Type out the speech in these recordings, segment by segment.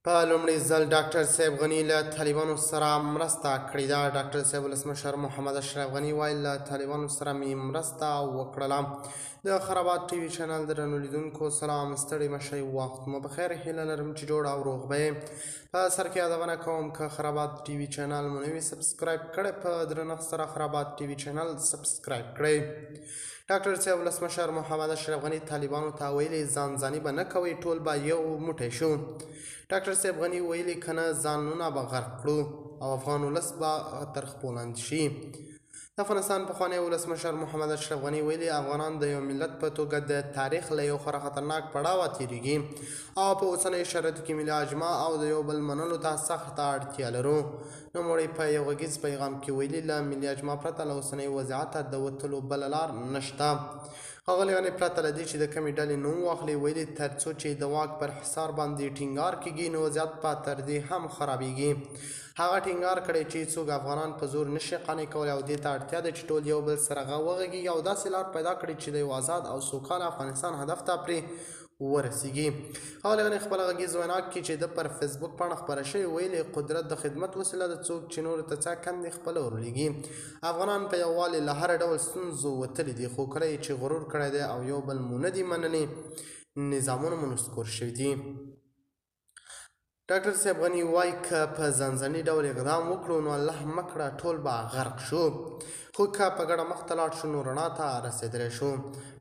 په لومړي ځل ډاکټر صاحب غني له طالبانو سره مرسته کړې ده. ډاکټر صاحب ولسمشر محمد اشرف غني وایي، له طالبانو سره مې مرسته وکړله. د خرابات ټي وي چینل درنو لیدونکو سلام، ستړي مشئ، وخت مو بخیر، هیله لرم چې جوړ او روغ به یې. په سر کې یادونه کوم، که خرابات ټي وي چینل مو نه وي سبسکرایب کړی، په درنښت سره خرابات ټي وي چینل سبسکرایب کړئ. ډاکټر صاحب ولسمشر محمد اشرف غني طالبانو ته ویلي، ځان ځاني به نه کوئ، ټول به یو موټی شو. ډاکټر صاحب غني ویلي، که نه ځانونه به غرق کړو او افغان ولس به تر خپو لاندې شي. د افغانستان پخوانی ولسمشر محمد اشرف غني ویلي، افغانان د یو ملت په توګه د تاریخ له یو خورا خطرناک پړاوه تېرېږي او په اوسنیو شرایطو کې ملي اجماع او د یو بل منلو ته سخته اړتیا لرو. نوموړي په یو غږیز پیغام کې ویلي، له ملي اجماع پرته له اوسنۍ وضعیته د وتلو بله لار نشته. ښاغلي غني پرته له دې چې د کومې ډلې نوم واخلي ویلي، تر څو چې د واک پر حصار باندې ټینګار کېږي، نو وضعیت به تر دې هم خرابېږي. هغه ټینګار کړی چې څوک افغانان په زور نشي قانع کولی او دې ته اړتیا ده چې ټول یو بل سره وغږېږي او داسې لار پیدا کړي چې د یو ازاد او سوکاله افغانستان هدف ته پرې ورسیږي. ښاغلي غني خپله غږیزه وینا کې چې د پر فیسبوک پاڼه خپره شوې ویلي، قدرت د خدمت وسیله ده، څوک چې نورو ته څه کندې خپله ورولېږي. افغانان په یووالي له هر ډول ستونزو وتلي دي، خو کله یې چې غرور کړی دی او یو بل مو نه دي منلي، نظامونه مو نسکور شوي دي. ډاکټر صاحب غني وایي، که په ځانځاني ډول اقدام وکړو نو الله مه کړه ټول به غرق شو، خو که په ګډه مخته لاړ شو نو رڼا ته رسېدلی شو.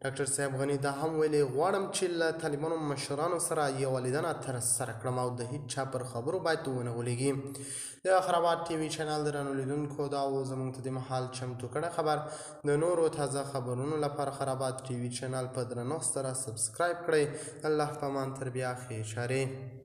ډاکټر صاحب غني دا هم ویلي، غواړم چې له طالبانو مشرانو سره یوه لیدنه ترسره کړم او د هیچا پر خبرو باید ونه غولېږي. د خرابات ټي وي چینل درنو لیدونکو، دا و زموږ ته د مهال چمتو کړی خبر. د نورو تازه خبرونو لپاره خرابات ټي وي چینل په درنښت سره سبسکرایب کړئ. الله په امان، تر بیا ښې چارې.